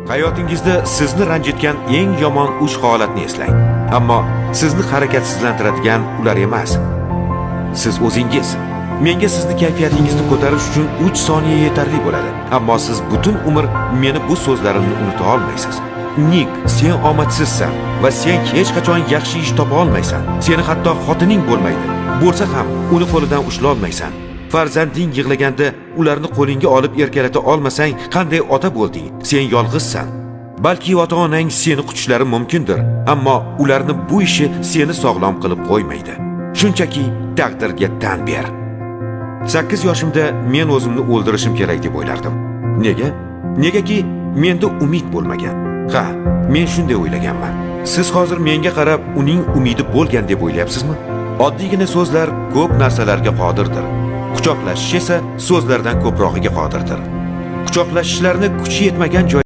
Hayotingizda sizni ranjitgan eng yomon 3 holatni eslang. Ammo sizni harakatsizlantiradigan ular emas. Siz o'zingiz. Menga sizni kayfiyatingizni ko'tarish uchun 3 soniya yetarli bo'ladi. Ammo siz butun umr meni bu so'zlarimni unuta olmaysiz. Nik, sen omadsizsan va sen hech qachon yaxshi ish topa olmaysan. Seni hatto xotining bo'lmaydi. Bo'lsa ham uni qo'lidan ushlolmaysan. Farzanding yig'laganda ularni qo'lingga olib erkalata olmasang, qanday ota bo'lding? Sen yolg'izsan. Balki ota-onang seni quchishlari mumkindir, ammo ularni bu ishi seni sog'lom qilib qo'ymaydi. Shunchaki taqdirga tan ber. 8 yoshimda men o'zimni o'ldirishim kerak deb o'ylardim. Nega? Negaki menda umid bo'lmagan. Ha, men shunday o'ylaganman. Siz hozir menga qarab uning umidi bo'lgan deb o'ylayapsizmi? Oddiygina so'zlar ko'p narsalarga qodirdir. Quchoqlashish esa so'zlardan ko'prog'iga qodirdir. Quchoqlashishlarni kuchi yetmagan joy